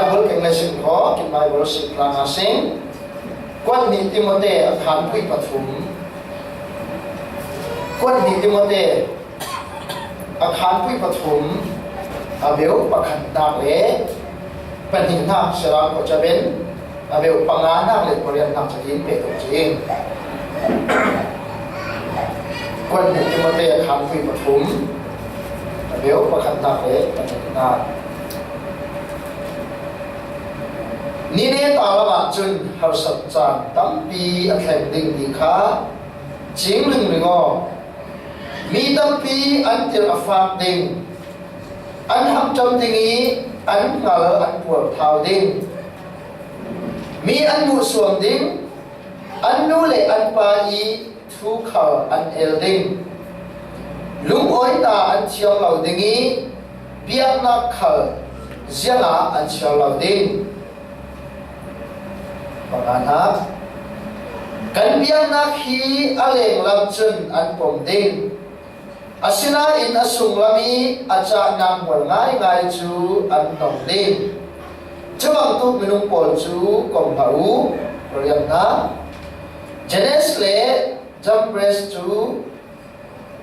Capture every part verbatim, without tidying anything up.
Bible keng le sim kho, kin Bible sim tlang a sing. Kuat ni Timote a khanpui pathum. Kuat ni Timote a khanpui pathum, a beu pakhatnak le pahnihnak, Sarang ko caben, a beu panganak le pariatnak catin pe tuk cing. Kuat ni Timote a khanpui pathum, a beu pakhatnak le pahnihnak. Ni ne ta lamah cun harsat caan tampi a thleng ding ti kha cing ringring aw. Mi tampi an tirh a fak ding, an hamṭam ding i an hngal an puar thau ding. Mi an hmuhsuam ding, an nu le an pa i thu khal an el ding. Lungawi ta an thiam lo ding i biaknak khal ziangah an siar lo ding. Panganak, kan biaknak hi a lenglam cun an pom ding. Asinain a sunglam i a cahnak mual ngaingai cu an nong ding. Cubangtuk minung pawl cu kom hlah u. Riamnak, Janes le Jambres cu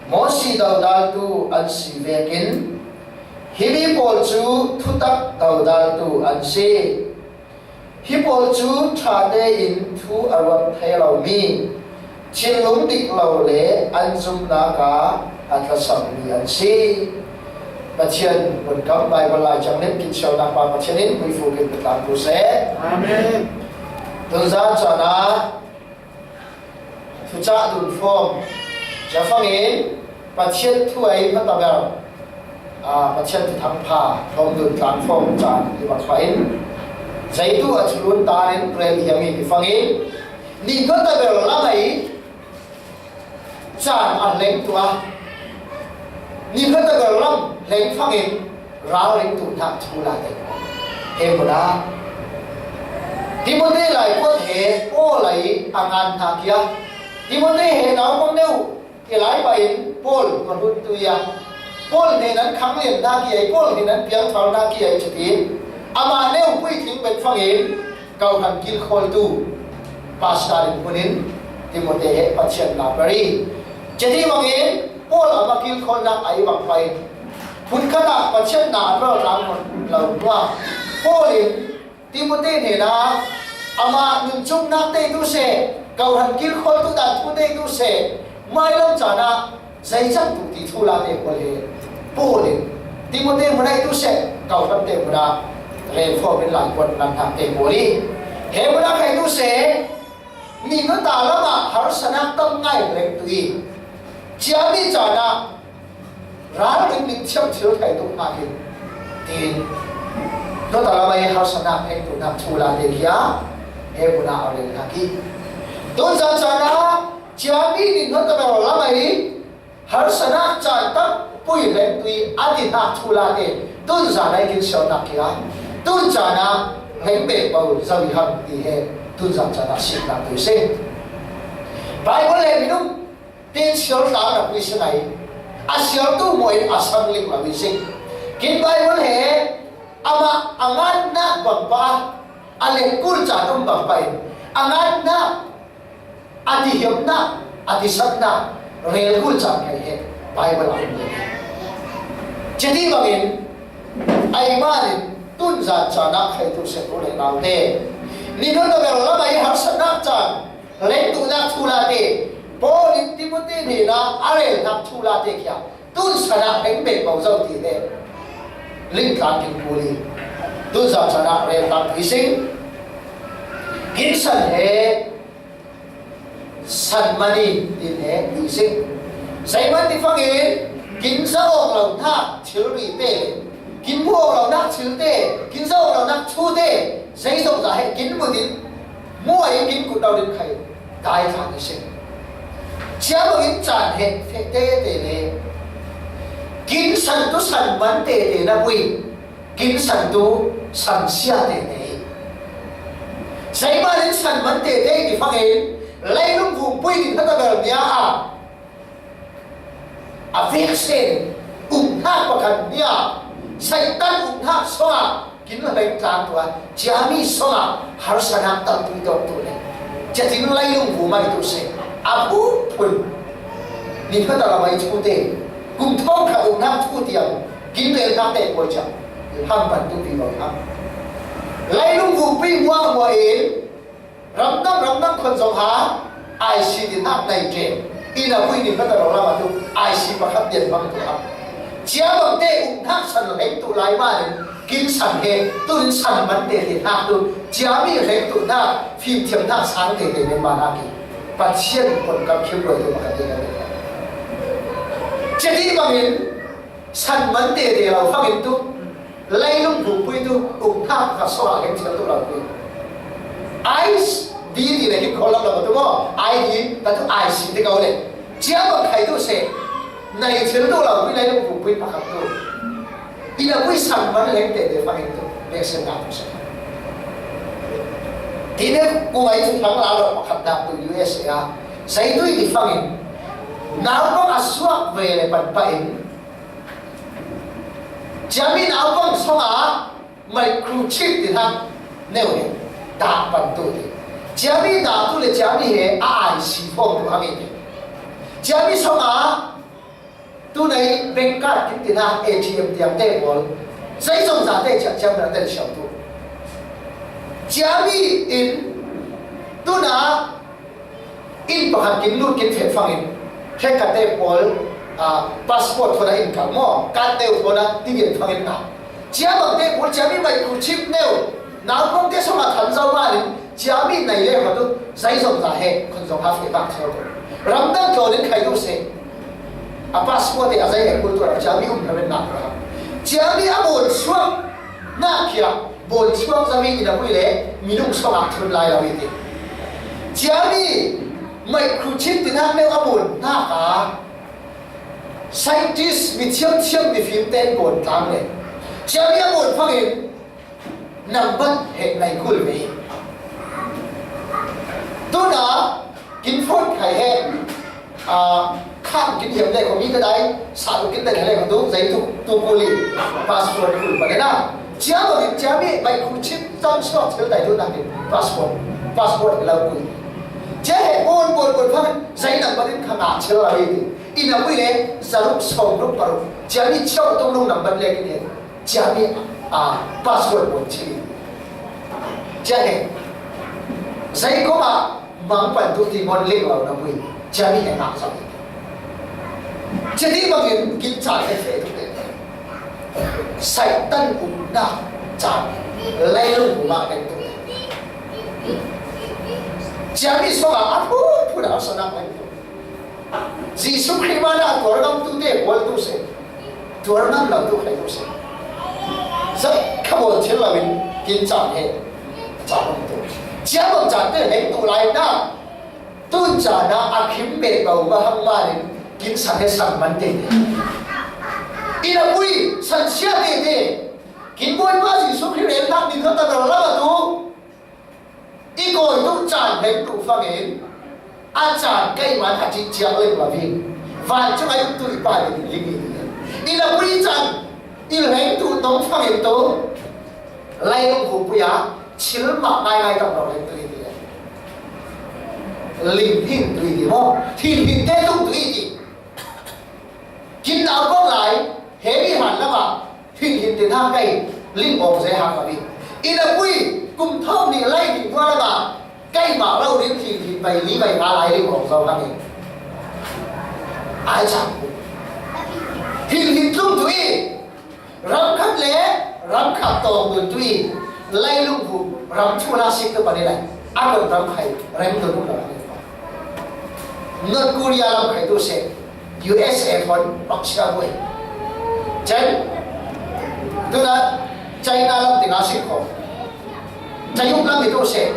Moses dodaltu an si vekin, himi pawl cu thutak dodaltu an si. Hi pawl cu ṭha tein thu a ruat thei lomi, thinlung dik lo le an zumhnak ah a tlasammi an si. Pathian bunkam Baibal lai cang nih kin siaunak pa Pathian in hmuifu kin pehtlaang tu seh. Amen. Tunzan caan ah thucah dun fawm, cafang in Pathian thu ei hmataber, aa, Pathian thuthang pha tlawm dun tlang fawm caan i bak pah in, zeitu a thulun taan in rel hiam i ti fang in, ni hmataber lam ei caan a leng tu a, ni hmataber lam leng fang in, ralring tu hnak thu la te. He hmun ah Timote lai kuat he Paul ai a ngan hna kia, Timote he naupang neu i lai pa in Paul ka hlun tu ia, Paul hnen an khang lian hna ki ai, Paul hnen an piang thar hna ki ai cutin amah neu puitling bet fang in, kau han kilkhawl tu pastor in hmun in Timote he Pathian na peri. Cuti bangin Paul a ma kilkhawnnak ai bang pa in, Phunkhat ah Pathian na an raltlang lo hnuah Paul in Timote hnenah amah nunchuknak te tu seh, kau han kilkhawl tu dan thu te tu seh, mailam caan ah zeicang tu ti thu la te pawl he Paul in Timote hmun ai tu seh, kau han te hmun ah rel fawm in lai kuat nan hnak te pawl i he hmun ah khai tu seh, ni hmata lamah harsanak tam ngai leng tu i, ciami caan ah ralring ning thiam thil thei tuk hna hin, tiin, hmata lam ai harsanak leng tu hnak thu la te kia he hmun ah a rel hna ki. Tunzan caan ah ciami ni hmata lam ai harsanak caan tam pui leng tu i a ti hnak thu la te tunzan ai kin siaunak kia, tunzan ah leng beh bo zo i ham ti he tunzan caan ah simnak tu i si. Bible he minung tin sial tlang na pui si ngai. A sialtu maw in a sang ling lo i si. Kin Bible he amah a ngannak bang pa, a lek kul caan um bang pa in a ngannak, a tihiamnak, a tisatnak rel kul caan ngai he Bible a um lo. Cuti bangin ai man in tunzan caan ah khai tu seh u le nau te. Ni hmata ber lam ai harsanak caan leng tu hnak thu la te, Paul in Timote hnenah a rel hnak thu la te kia tunsan ah leng beh bo zo ti he lingtlang kin kul i tunzan caan ah rel tlang tu i sing. Kin san he san man i tin he ti i sing. Zeiman ti fangin kin za awk lo hnak thilri te, kin hmu awk lo hnak thil te, kin za awk lo hnak thu te, zeizong za he kin mut in hmuai kin kut lo ding khai dai thang i si. Cia bangin caan he feh tete le kin san tu san man tete na pui, kin san tu san sia tete i. Zeiman in san man tete i ti fangin leilung vung pui ding hata bel nia a a vek sen um hnak pakhat nia Satan um hnak sawng ah Kin la hleng tlang tua, ciami sawngah harsatna tampi tawk tu le. Ciatin leilung vum ah i tu se. A phunphun. Ni phata la mai thu te. Kum thawng khat uknak thu tiang. Kin rel nak te koi ciang. Ham pan tu pi lo ham. Leilung vumpi muahmuah in. Ramdang ramdang khon zong ha, I C ti nak nai ke. Ina pui ni kata lo lama tu, I C pakhat tian bang tu ha. Cia bang te um nak san leng tu lai ma nin, kin san he, tun san man te te nak tu, ciami leng tu nak, fim thiam nak sang te te nen ma nak ki. Pathian pon kam khiam roi tu pakhat tian. Cia ti bangin, san man te te lo fangin tu, leilung vumpi tu, um nak ka so a leng thiam tu lo pui. Ice, di di le hin kho lam lo tu mo, I di, ta tu I C te kau le. Cia bang khai tu se, nai thil tu lo pui leilung vumpi pakhat tu. Ina pui san man leng te te fangin tu, lek sen na tu se. Ti ne ku mai tu thang la lo pakhat dak tu U S A. Sai tu i fangin. Nau bang a suak ve le pan pa in. Ciami naupang sawngah microchip ti hak neu hi, dah pan tu hi. Ciami dah tu le ciami he a I C form tu hang hi. Ciami sawngah tu nei bank card kin ti hak A T M tiang te pawl. Zai zong za te ciang ciang na te siau tu. Ciami in tu na Inn pakhat kin lut kin feh fangin, hrekkate pawl, ah, passport thawn a inn kal maw, card neu thawn a ti lian fangin na. Cia bangte pawl, ciami microchip neu, naupangte sawngah than zo manin, ciami nei le khat uh, zai zong ta he, khun zong ha feh bak zo. Ramdang tlawnin khai duh seh. A passport e a zai e kulh tuan a ciami um kha ven nak. Ciami a bawn suak nak khia. Bawn chuak zami ina pui le minung sawngah thun lai lo i ti. Ciami microchip tinak neu a bawn nak a scientist mi thiamthiam mifim ten bawn tlang le. Ciami a bawn fangin nambat he nai kul ve. Tuna kin phone khai he. Ah, khang kin hiam le ko mi ka dai, sa tu kin dai le ko tu, zai tu, tu kuli, passport kul pa le na. Cia ba kin cia mi, bai ku chip tam so, chil dai tu na kin, passport, passport la kul. Cia he, bon, bon, bon, pa, zai na ba kin khang a chil la ri. Ina ui le, zaruk, song ruk, paruk. Cia mi, cia tong ruk, nambat le kin he. Ciami, ah, password pun ci. Ciami. Zai ko ma mang pan tu ti mon ling lau na mui. Ciami e ngak zau. Ciami bangin kin ca te fe tu te. Satan um na ca. Lai lu ma te tu. Ciami so ma a pu pu na so na mai tu. Jesu Khrih mana tuar ngam tu te kual tu se. Tuar ngam lo tu khai tu se. Zat kha bawl thil lo in kin caan he. Caan hong tu. Cia bang caan te heng tu lai na. Tun caan a a khim bek lo ma hang ma in kin san he san man te. Ina pui san sia te te. Kin buai ma Jesu Khrih rel nak ding kha ta dal la ma tu. I kawi tu caan heng tu fangin, a caan kei man a cih ciak leng lo hi. Vancung a i tu i pa le ling i ti. I la pui caan, i heng tu tong fangin tu, lai lung pu pui a, cil mak ngai ngai tam lo heng tu i ti. Ling hin tu i ti mo, hin hin te tung tu i ti. Kin nau kong lai, he mi han lama, hin hin tin hang kai, ling ong ze hang kami. Ina pui, kum thawm ni lai hin tua lama, kai ma lau rin hin hin bai li bai nga lai ling ong zau kami. Ai chang. Hin hin tung tu i, ram khat le, ram khat tawng dun tu i, lai lung hu, ram chu na sik tu pani lai. A kon ram khai, ram dun hu ram khai. North Korea lam khai tu se, U S A phone, Russia boy. Chen, tu na, China lam ti na sik ko. Chayuk lam tu se.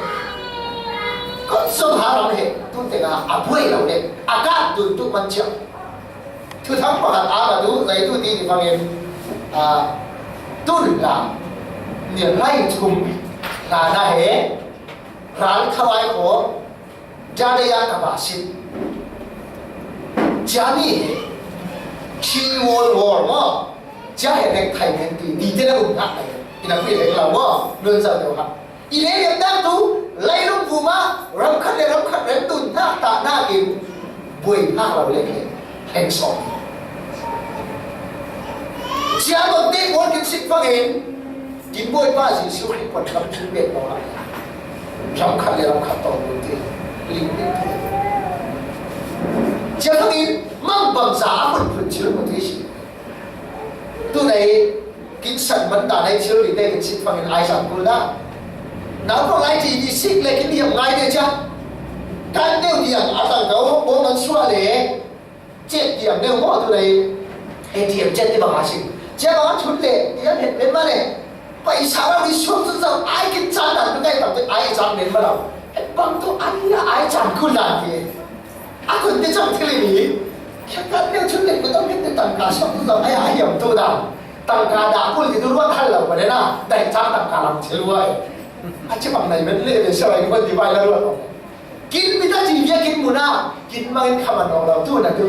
Kon som ha ram he, tu te na, a boy lo le, a ka dun tu man chiang. Thu thang pakhat a ka duh, zai tu ti ti fangin, a, tun la, nial lai thum, la na he, ral khawai ko, ja de ya ka ba sit. Cia ni he, Three World War mo, cia he nek thai men ti, ni te na um nak lai. Dah kui heng lau maw, nun zau deuh hak. I lei liam dak tu, leilung vuma, ram khat le ram khat rem dun hnak ta nakin, buai hak lo le ke, heng sawm. Cia bang te pawl kin sik fangin, kin Bawipa Jesuh Khrih puan kam thil pek maw lai. Ram khat le ram khat tawng dun ti, ling dun ti. Cia fangin, mang bangza a phunphun thil mu ti si. Tunai, kin san man ta nai thil ri te kin sik fangin ai san kul na. Naupang lai ti ni sik le kin hiam ngai te cia. Kan deuh diam a tang kau, bo man suah le. Cet diam deuh maw tunai. A T M cet ti bang a sik. Cia bang a thut le, diam het men ma le. Paisa bang ri suak sun zau, ai kin caan dan tu kai bang tu ai caan men ma lau. Bang tu ai la ai caan kul dan ti. A kun te cang thil i ni. Khat kat neu chun te kun tang te tangka suak tu zong ai a hiam tu dan. Tangka dah kul ti tu ruat hal lo pa de na. Dai cang tangka lam thil ruat. A ci bang nai men le le sa ai kun ti bai la ruat lo. Kin mi ta ci bia kin mu na. Kin mangin khaman lo lo tu na tu.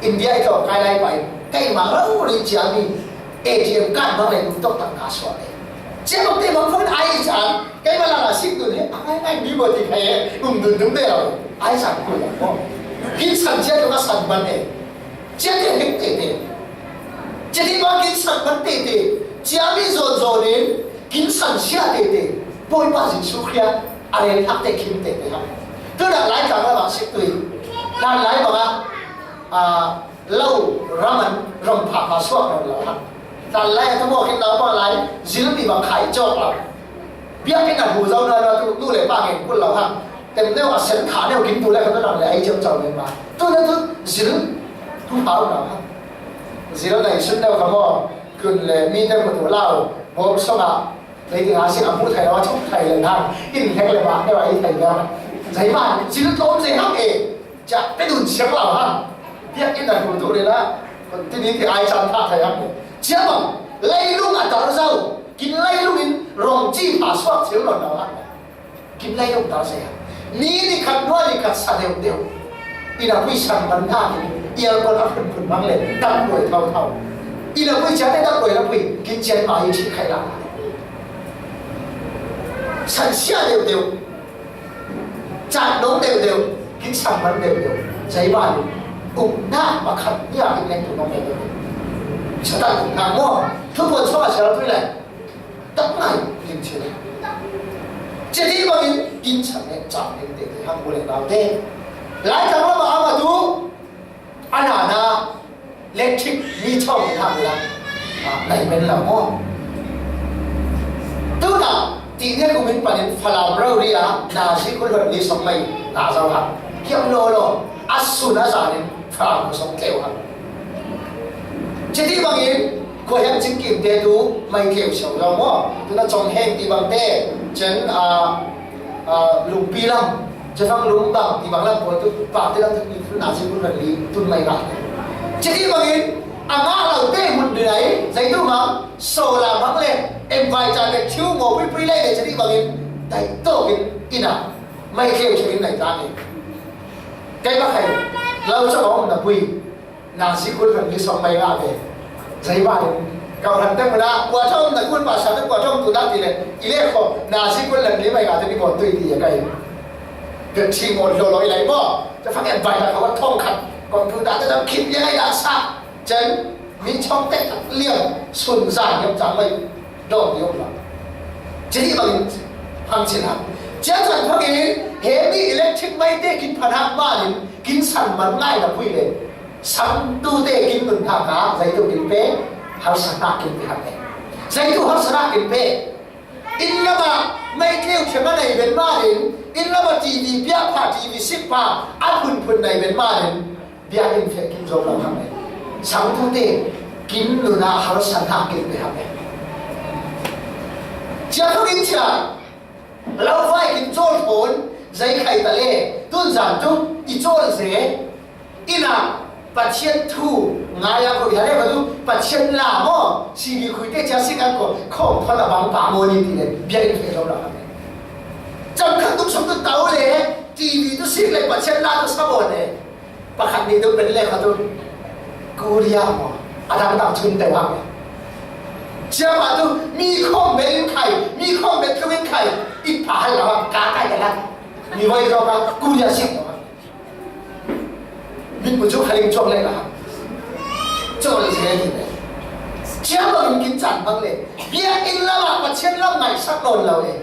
India i tawh kai lai pai. Kai mang lo ri cia mi. A T M card bang le kum tok tangka suak le. Cia bang te bang phone ai i caan. Kai ma la la sik tu le. A ngai ngai mi bo ti kai e. Um dun dun te lo. Ai san ku la ko. Kin san cia tu ka san ban e. Cia te hek te te. Cia ti bang kin san ban te te. Cia mi zon zon in. Kin san sia te te. Bawipa Jesuh Khrih a rel hak te kim te te hak. Tu dah lai tang la la sik tu i. Dan lai bang a. A, lo raman ram pha pha suak lo lo hang. Tan lai a tu maw khin lo pa lai, zil mi bang khai cawk lo. Biakinn a hu zo na na tu, nu le pa ngen kul lo hang. Tem neu a sen kha neu kin tu le ka tu nang le ai cem cau le ma. Tu na tu zil tu pha lo hang. Zil nai sun neu ka maw, kun le mi neu ka tu lau, bom song a, lei ting a si a mu thai lo, a chuk thai le hang. In hek le ma neu ai thai le. Zai ma, zil tlom zai hang e. Cia pe dun siang lo ha. Biakinn a hul tu le la. Ti ni ti ai caan thah thai ang. Cia bang, leilung a tar zau. Kin leilung in rong ci pha suak sil lo na ha. Kin leilung tar zau. Ni ni khat nua ni khat sa deuh deuh. Ina pui san man na ni. Ial pon a phun phun mang le. Dam duai thau thau. Ina pui cia te dam duai na pui. Kin cian ma i ci khai la. San sia deuh deuh. Caan dong deuhdeuh, kin sang man deuhdeuh. Zei ban in, uknak pakhat nia kin leng tu nong deuhdeuh. Satan uknak maw, thupuan sawng a sial tui lai. Tak ngai, kin chin. Citi bangin, kin sang le, cang deuhdeuh, hang bu le nau te. Lai tang lama ama tu, a na na, electric mi chawng in hang la. Ah, nai men lo maw. Tuna, ti ne kumin panin Falam rau ri a, na si kul hot ni song mai, na zau ha. Kiam lo lo, a sun a zan in, Falam ko song tleu ha. Citi bangin, ko hiam cing kim te tu, mai tleu siau lo maw. Tuna chong heng ti bang te, chen, ah, ah, lungpi lam, cefang lung bang, ti bang lam pawl tu, pa te lam tu, ni tu na si kun kan li, tun mai bang. Citi bangin, a ngah lo te mun dinai, zai tu bang, so la bang le, em vai ca le, thiu mo pui pui le, le citi bangin, dai to kin, ina, mai keu cing in nai ta ni. Kai ba khai, lau sa bang na pui. Nazi kul kan li song mai ngah ve. Zai ba ding. Kau han teng na, kua thom na kul pa sa na kua thom tu dak ti le. I le kho, nazi kul kan li mai ngah te ni bon tui ti ya kai. Ke thi mo lo lo i lai mo. Te fang em bai na kau thong khat. Computer te dam khit ya ngai dak sa. Chen, mi chong te liang, sun zan yam chang mai. Dawng ti om lo. Citi bangin hang chin hang. Cia chan phangin, he mi electric mai te kin phan hak manin, kin san man ngai na pui le. Sang tu te kin nun hak a, zai tu kin pe, harsa hak kin pe hak e. Zai tu harsa hak kin pe. Inn lama, mai tleu thiam a nei ben manin, inn lama T V piak pha, T V sik pha, a phun phun nei ben manin, biakinn feh kim zom lo hang e. Sangtute, kin nuna harsa hna kin pe hang e. Cia thawk in cia, lo vai kin cawl thawn, zei khai ta le, tun zan tu, i cawl ze, ina, Pathian thu, ngai a ko i ha le ka tu, Pathian la maw, C D khui te cia sik an ko, khawng thawn a bang pa maw ni ti le, biakinn feh zom lo hang e. Cam khat tuk sum tu tau le, T V tu sik le, Pathian la tu sa bawn le. Pakhat nih deuh pen le khat un Korea maw a dangdang chun deuh hang. Cia mah tu mi khawm bel in khai, mi khawm bel tlung in khai, i pha hal lo, ka kai ka la. Mi voi zo ka, ku ya sik lo. Mit ku cu khaling cuang le la. Cuang le si le ni le. Cia bang in kin caan bang le. Biakinn lam ah Pathian lam ngaihsak nawn lo e.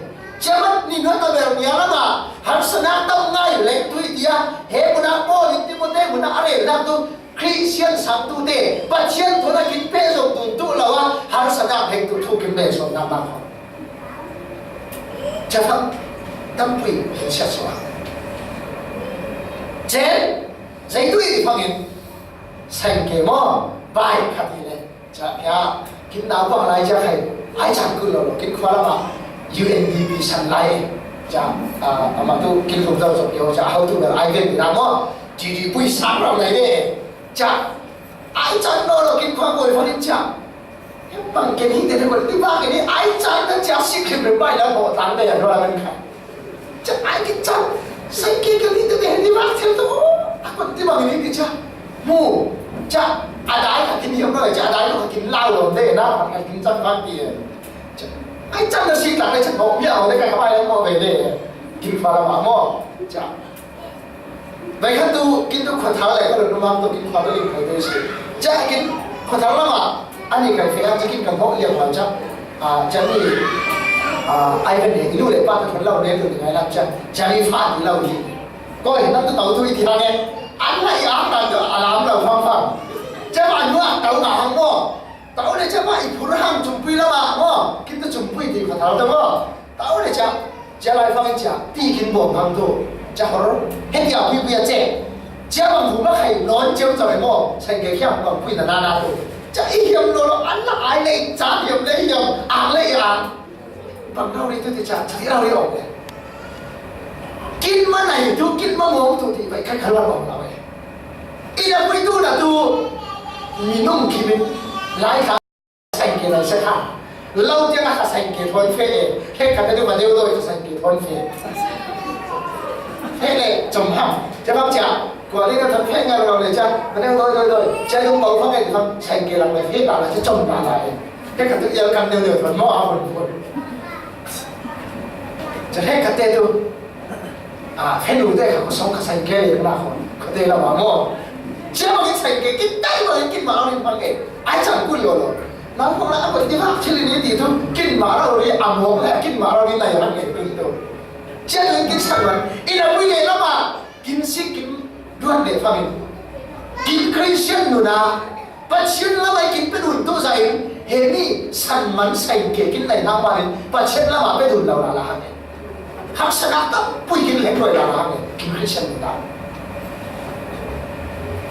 Cia mah ni na ta bel nia lam ah harsatnak tam ngai le tu i tia. He mun ah Paul in Timote mun ah a relnak tu Khristian sangtute Pathian thawn a kin pehzom dun duh lo a harsatnak hengtu thu kin pehzom naknak kho. Cafang tampui hin siatsuah. Cen, zeitu i fangin, seng ke maw, bai khat i le. Ca, ya, kin nau bang lai ca khai, ai cang kun lo lo, kin khua lama, U N D P san lai, ca, a, ama tu, kin lum zau zau yo, ca, hau tu bel ai ven, na maw, G D pui sang ram lai de, ca, ai cang lo lo, kin khua boi fangin ca. Bang ke ni te te ko ti ba ke ni ai cang te ca sik khin bai la bo tang te ya ro la kan khai. Ca ai ki cang sai ke ke ni te te ni ba thil to. A ko ti ba ni ti ca. Mu. Ca a dai ka kin yam lo ca a dai ka kin lau lo te na ka kin cang ka ti. Ca ai cang na sik ka le ca bo ya lo te ka bai la bo ve te. Kin fa la ma mo. Ca. Vai khat tu, kin tu khuathar le ka run mang tu kin khuathar le khuathar si. Ca kin khuathar lama, ani kai fe a ca kin kan hok liang lau ca. A, ca ni, a, ai kan ne, i lu le pa ka thon lau ne tu ni ngai lam ca. Ca ni fa ti lau ni. Ko hin nam tu tau tu i ti ha ne. An la i ang kan tu a lam lau fang fang. Ca ma nu a tau na hang mo. Tau le ca ma i phur hang cumpui lama mo. Kin tu cumpui ti khuathar ta mo. Tau le ca. Cia lai fang in cia, ti kin bawm hang tu. Cia hor, he tia pui pui a ce. Cia bang hu ma khai lon ciam caw e maw, sai ke hiam bang pui na na na tu. Cia i hiam lo lo, an na ai lei, ca hiam lei hiam, ang lei ang. Bang nau lei tu ti cia, cia ti lau lei ong le. Kin ma nai tu, kin ma mong tu ti, bai khai khai la bawm lau e. I na pui tu na tu, mi nung kimin, lai ka. Saing ke lai sa kha. Lo tiang a kha saing ke thawn fe e. He khat a deuh a deuh dawi kha saing ke thawn fe. He le com ham. Cia bang cia. Kua le ka thawn fe ngal lo le cia. A deuh dawi dawi dawi. Cia lung bau fang e fang saing ke lang le fe ba la cia com ba la e. He khat tu ial kan deuh deuh thawn maw a hun hun. Cia he khat te tu. A, fenu te kha ko song kha saing ke le na kho. Ko te la ma mo. Cia ma ki saing ke kin tai ma kin ma ni ma ke. Ai chang kun lo lo. Na ko la ko ti ma chili ni ti tu kin ma lo ri a mo la kin ma lo ri na ya ke tu tu. Cia tu kin sang ma. I na wi le la ma kin si kin duan le fa min. Kin Christian nu na. Pathian lam ai kin pe dun tu za in, he ni san man sai ke kin lai na ma in, Pathian lam a pe dun lo la la hang. Hak sa na ta pui kin le pui la la hang. Kin Christian ni ta.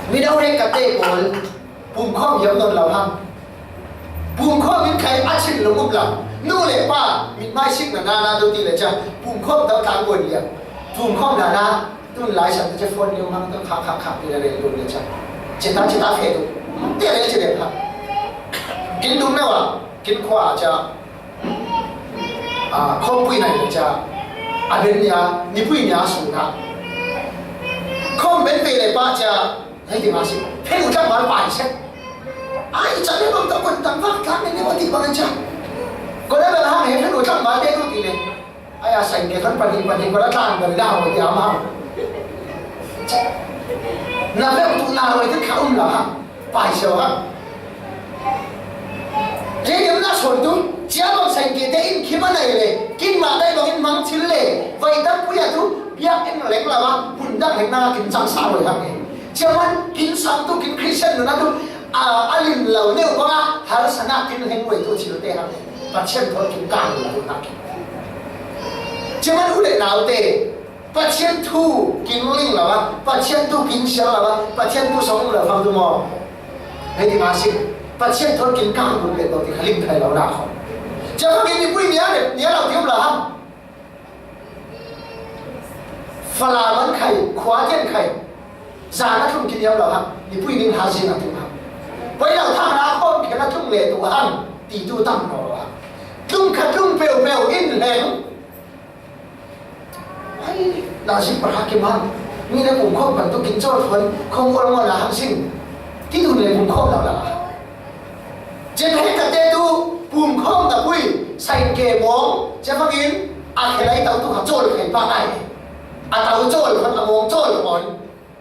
Mi dau re ka te bol, pum khom yam non lo hang. Pum khom in khai a chin lo mup la. Nu le pa, mit mai sik na na na do ti le cha, pum khom ta ta bol ya. Pum khom na na, Tun lai san te phone ni mang ta kha kha kha pi la rel tun le cha. Che ta che ta fe tu. Te le che le pha. Kin dum na wa, kin khua cha. A, khom pui nai le cha. A ben nia, ni pui nia su na. Khom ben pe le pa cha. Hai ti ma si. Phe u cha ma pa se. Ai cha le mang ta kon tang va ka ne ne wa ti pa cha. Ko le la ha ne phe u cha ma te tu ti le. Ai a saing ke thawn pahnih pahnih ko la tlan bal dah hoi ti a ma. Na pek tu na hoi ti kha um la ha. Pai sio ha. Ke yam na son tu cia bang saing ke te in khi ma nai le kin ma dai bang in mang thil le vai tak pui a tu biak in leng la ma hun dang leng na kin chang sa hoi ha ke. Cia man kin sang tu kin Christian nu na tu a, a lim lo neu bang a har sana kin leng hoi tu thil te ha ke. Pathian thawn kin kang lo na kin. Cia man u le nau te, Pathian thu kin ling lo a, Pathian thu kin sial lo a, Pathian thu song lo fang tu maw. Hei ti ma si, Pathian thawn kin kang lo le lo ti kha lim thai lo na kho. Cia fang in ni pui nia le, nia lo ti um lo ham. Fala man khai, khua tian khai. Zan a tlung kin yam lo ham, ni pui ning ha zin a tlung ham. Poi lo thang na khom khen a tlung le tu ham, ti tu tam lo ham. Tlung kha tlung peu peu in leng. Ai, na si pa ha ki man. Ni na kum khom pan tu kin chol khon, khom ol mo na ham sing. Ti tu le kum khom lo la. Jen he ka te tu, Pum khawm na pui, sain ke mawng, cia fakin, a khelai tau tu kha cawl khai pa ngai. A tau cawl khan a mawng cawl khawn.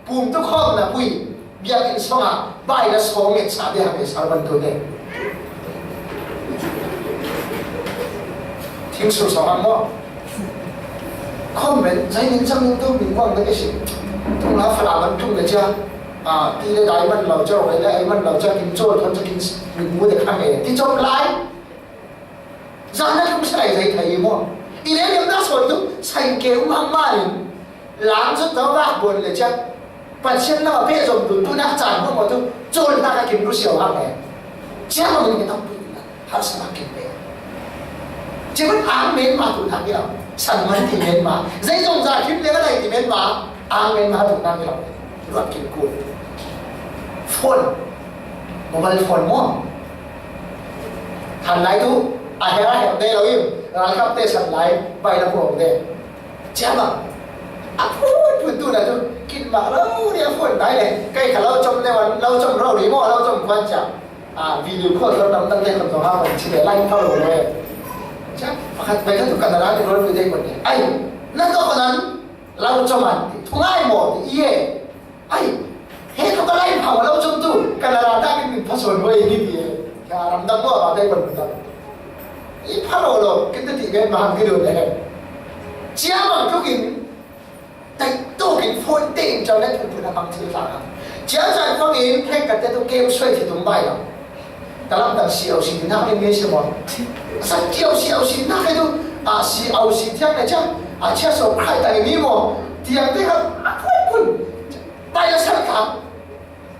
Pum tu khawm na pui, biakinn sawngah, bai na sawng nget sa bia hang e sal ban tu te. Thing sur sawng ang maw. Khawm ben, zai ning chang ning tu min kuang na ke si. Tung la fala ban tung na cia. A, ti le dai man lau cia, rai le ai man lau cia, kin cawl khawn cia kin min mu de khang e. Ti cawp lai. Zan na kum sai zai thai maw. I le lem na sawi tu, sai ke um hang manin. Lang zut tau vak buan le ciak. Pathian nama peh zom dun tu nak caan maw maw tu. Cawl nak a kim ru siau hang e. Ciak maw min ke tang pui na. Har sa nak kim pe. Ciak man ang men ma tu nak ila. San man ti men ma. Zai zong za kim le ka lai ti men ma. Ang men ma tu nak ila. Ruat kim kul. Phone. Mobile phone maw. Khan lai tu, a her a her te lo im, ralkap te san lai, bai la puang te. Ciama, a phun phun tu na tu, kin ma lo ni a phun nai le, kai kha lo com le wan, lo com ro ri mo, lo com kwan cia. A, video call lo nam nam te kon tong ha kon ci le, lai kha lo le. Cia, pakhat bai kha tu kan ra ni ro ni te kon te. Ai, na to kon an, lo com an, tu ngai mo, ti ye. Ai, he ko ka lai phau lo chum tu, ka la la ta kin min phason hoi ni ti. Ka ram dang lo ba dai kon ta. I pha lo lo, kin ta ti ben ma hang ki do le. Cia bang tu kin, tai tu kin phone te in chau le tu tu na bang thil ta. Cia chan phang in, he ka te tu kem soi ti tum bai lo. Ka lam dang C O C ti nak ni nge se mo. Sa C O C, C O C nak ke tu, a, C O C tiang na cia, a, cia so khai ta ni mo. Tiang te ka, a, pun pun. Bai la sal ka.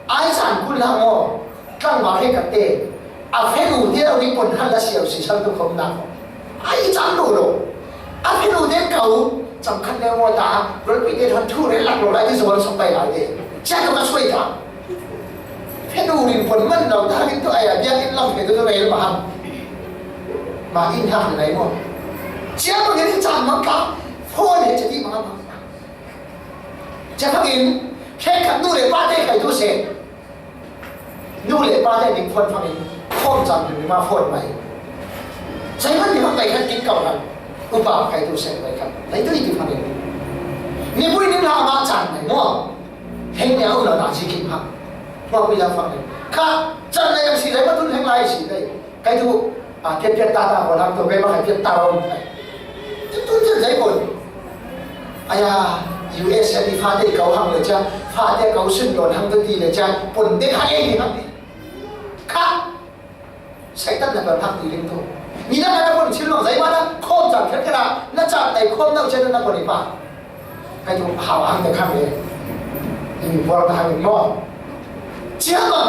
Ai san kun la mo. Tlang ma he ka te. A fe nu te lo ni pun han la C O C sal tu khom na. Ai chan lo lo. A fe nu te kau. Cham khan le mo ta. Rol pi te thon thu re lak lo lai ti so so bai lai te. Cia tu ka soi ta. Phe nu rin pon man lo ta rin tu ai a biak in lam phe tu tu rel ma ham. Ma in hak ni lai mo. Cia ma ngen chan ma ka. Phone he cia ti ma ma. Cia phang in. Khe khat nu le pa te khai tu se. Nu le pa te ning phone phang in. Phone chan tu ni ma phone mai. Sai man ni ma kai khat kin kau han. Upa khai tu se kai khat. Lai tu i ti phang in. Ni pui ni la ma chan mai mo. Heng nia u lo na chi kim ha. Hua pui la fak le. Kha, chan lai ang si lai, ma tun heng lai si lai. Kai tu, a, piat piat ta ta ko lang tu, kai ma kai piat ta ro. Tu tu tu zai ko. Aya, U S A di fa te kau hang le cha, fa te kau sun don hang tu ti le cha, pun te kha e ni hang ni. Kha, Satan na kan hak ti ling tu. Ni na na kon chil long zai ma na khom chang kher kher a, na chang tai khom nau chen na kon i pa. Kai tu hau hang te khang le. Ni por ta hang mo. Chia ma.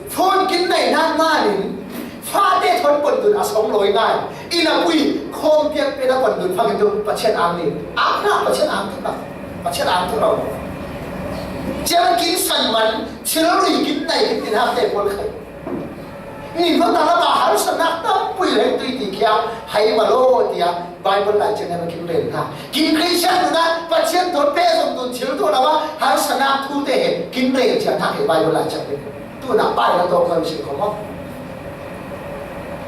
Phone kin nai na ma ni. Fa te thon pon tu a song loi ngai. I na pui khom piak pe na pon tu phang tu pa chen ang ni. Ang na pa chen ang tu na. Pa chen ang tu lo. Chia ma kin san man, chil lui kin nai kin tin hak te pon khai. Ni ko ta la ba har sa nak tam pui le tui ti kia hai ma lo tia Bible lai chen na kin ren ha. Kin Christian na Pathian thon pe zong tun thil tu la ba har sa nak thu te he kin ren chia thak he Bible lai chen. Tu na bai la to ko si ko mo.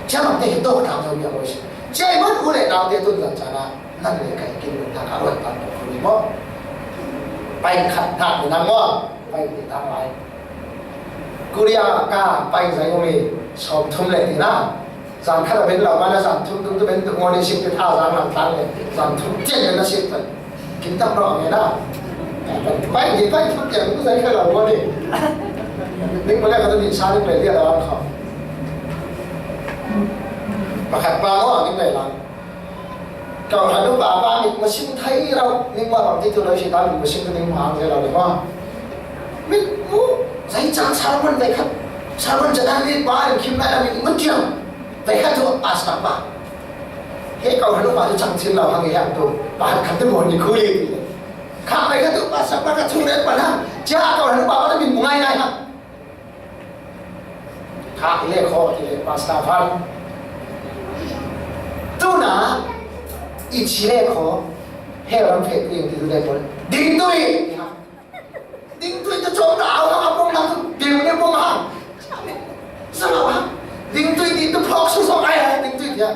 Chia ma te he to ta ko mi ko si. Chia man u le na te tun zan cha na. Nan le kai kin ren thak a lo ta ko ni mo. Bai khat thak ni na mo. Bai ni ta bai. Korea ka pai zai umi sawm thum le ti na. Zan khat a ben lo ma na zan thum thum tu ben tu ngawni sik ti tha zan lam tlang le. Zan thum tian le na sik ta. Kin tam ro nge na. Pai ti pai thum tian tu zai khat lo ngawni. Ning pa le ka tu ni sa ning le lia la kha. Pakhat pa ngawni le la. Kau hanu pa pa mit masin thai rau, ning ma bang ti tu lai si ta mit masin tu ning ma ang lai rau le ma. Mit mu, zai chang sermon dai khat. Sermon cha dan ni pa in kim lai la mit mu tiang. Dai khat tu a sa pa. He kau hanu pa tu chang chin lau hang yang tu. Pa khat tu mo ni khu li. Kha dai khat tu pa sa pa ka chung le pa na. Cha kau hanu pa pa tu mit mu ngai ngai ha. Kha i le khaw ti le Pastor Van. Tuna i chi le khaw he ram phe tu ti tu le pol. Ding tui. Ding tui tu chom na au ha pong na tu ding ne pong ha. Sa la ha. Ding tui ti tu phawk su sawk ai, ding tui ti a.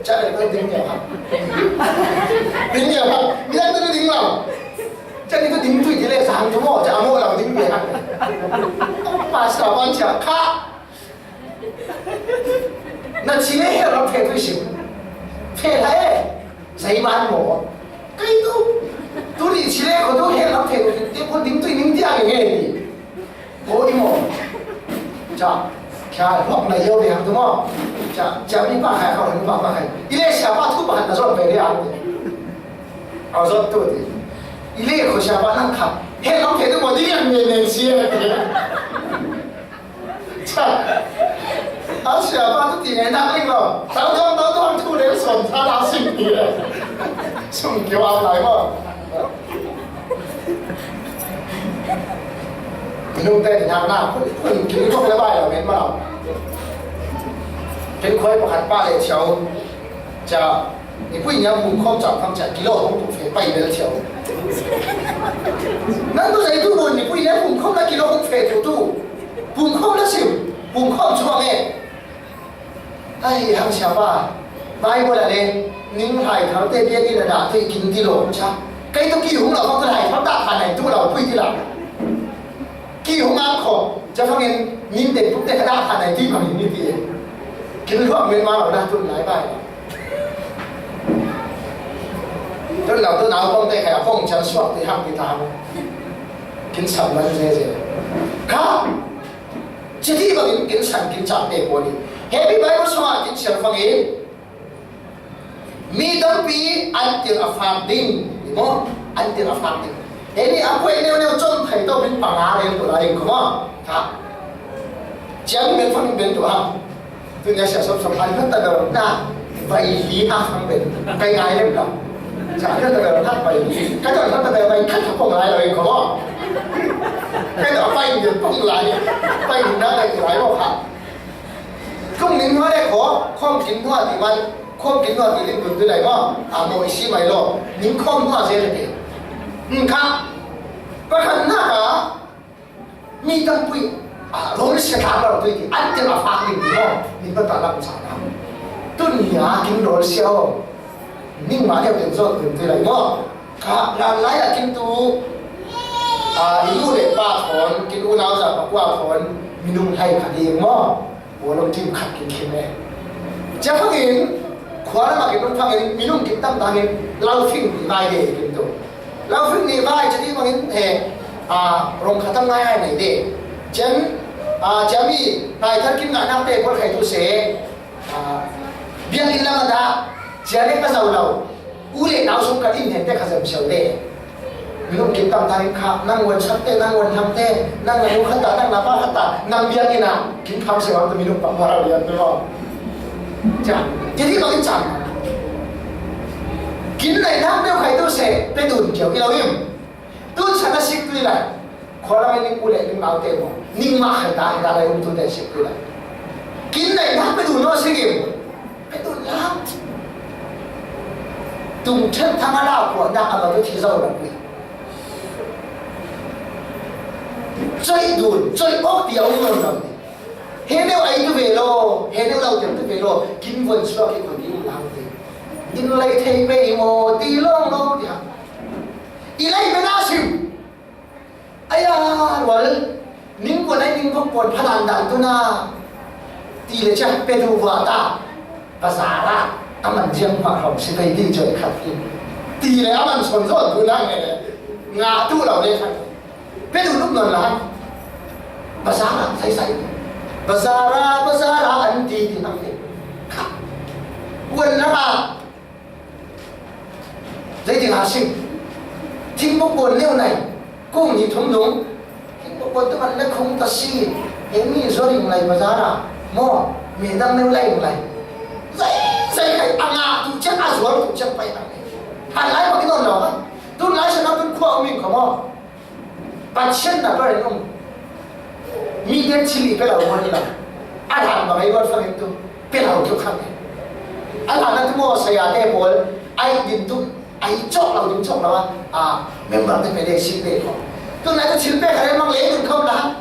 Ca le tu ding nia ha. Ding nia ha. Mi dan tu ding lau. Ca ni tu ding tui ti le sang tu maw, ca maw lau ding nia ha. Pastor ban ca kha. Na ci le he lau phe tui sim. Phe la e. Zai man maw. Kai tu. Tu ni ci le ko tu he lau phe tui ti ko ding tui ning ti a nge ni. Ko i maw. Ca, kia lok na yo ve hang tu maw. Ca, ca mi pa khai, kau mi pa pa khai. I le sia pa thu pa na zot ve le hang. A zot tu ti. I le ko sia pa nang kha. He nang he tu maw di yang ne ne si e. Ca. A sia pa tu ti ne nak ling lo. Tau tau tau tau tu le som ta la sim ti le. Sum kio a lai maw. Minung te nak na, kun kin kok le bai la men ma. Kin khoi pakhat pa le chau. Ca, ni pui nia bung khom chau kham ca kilo hong tu fe pai bel chau. Nan tu zai tu bun ni pui nia bung khom na kilo hong fe tu tu. Bung khom na siu, bung khom chuang e. Ai, hang sia pa, Bible ah le, ning hai thar te biak in a dah tui kin ti lo cha. Kai to ki hung lo, ko hai thar dah pha nai tu lo pui ti la. Ki hung a kho, cha phang in, nin te puk te ka dah pha nai ti ma ni ti. Kin lo men ma lo dah tu lai bai. Tu lo tu nau kong te khai a kong chan suak ti hang ti ta. Kin sam man je je. Kha, Citi bangin kin san kin cak te ko ni. Happy Bible sunga kin siar fangin. Mi tampi an til a fak ding. Ni mo, an til a fak ding. Heni a kuai neu neu chon thai to bin panga rel ko la ding ko mo. Ha. Chiang ben fangin ben tu ha. Tu nia sia sop sop an ta da na. Vai li a fang ben. Kai ngai lem la. Sa an ta da na vai li. Ka ta ta da vai khat ko ngai la ko mo. Ka ta vai ni ko ngai. Vai na da ngai mo ha. Kum ning hua le ko, khom kin hua ti man, khom kin hua ti ling kun tu lai maw. A mo i si mai lo. Ning khom hua se le te. Ning kha. Pakhat na ka, mi tam pui. A, lo le se ta lo tu ti. An te ma fa ning mo. Ning pa ta lam sa na. Tu ni a kin lo se o. Ning ma le ten zo kun tu lai maw. Kha, ngan lai a kin tu, a, i nu le pa thon, kin unau za pa kua thon, minung lai kha ding maw. Wo long kim khat kin kim e. Cia phangin, khua lam a kin long phangin, minung kin tam tangin, lau fing ni vai de kin tu. Lau fing ni vai, cia di phangin, he, a, rong kha tam ngai ai nei de. Cia, a, cia mi, nai thar kin ngai nak te, pol khai tu se, a, biang in lam a da, cia le ka zau lau. U le nau sung ka din hen te kha zem siau le. Minung kin tam ta ring kha, nang wan sak te, nang wan ham te, nang na nu khat ta, nang na pa khat ta, nang biang ina, kin kham siau tu minung pa mara biang tu lo. Cha, jadi bang chan. Kin nai nang neu khai tu se, pe dun kiau ilo im. Tun sa na sik tui lai. Khualam in ning u le ning nau te maw. Ning mah khan ta, ta lai um tu te sik tui lai. Kin nai nang pe dun lo sik im. Pe dun la. Tung chen thang a la kua na a ma tu thi zau la kui. Choi dun, choi ok ti a um lo lo. He neu ai tu ve lo, he neu lau tem tu ve lo. Kin von sua ki kon di um lau te. Nin lai thei pe i mo ti long lo ti ha. I lai pe na sim. Aya, rual, ning ko nai ning ko kon phadan dan tu na. Ti le cha pe du wa ta. Bazar a, a man jiang pa hong si pe di joi khat in. Ti le a man son zon tu na nge. Nga tu lau le khat. Pe du luk non la. Bazar a, sai sai. Bazar a, bazar a, an ti ti nang ni. Kha. Wan na a. Zei ding a sim. Thing bok bon neu nai. Kung ni thum nung. Thing bok bon tu man le khung ta si. Eng ni zo ring lai bazar a. Mo. Mi dang neu lai ring lai. Zei, zei kai a nga tu chak a zual tu chak pai a. Han lai ma ki non lo. Tun lai sa na tun khua um ing ko mo. Pathian na pa rin um. Mi te chili pe lau mo ni la. A dan ba ngai wan fa tu. Pe lau tu khang. A dan na tu mo sa ya te bol. Ai din tu. Ai chok lau din chok lau a. A member te pe de si pe ko. Tu na tu chil pe ka re mang le din khom la.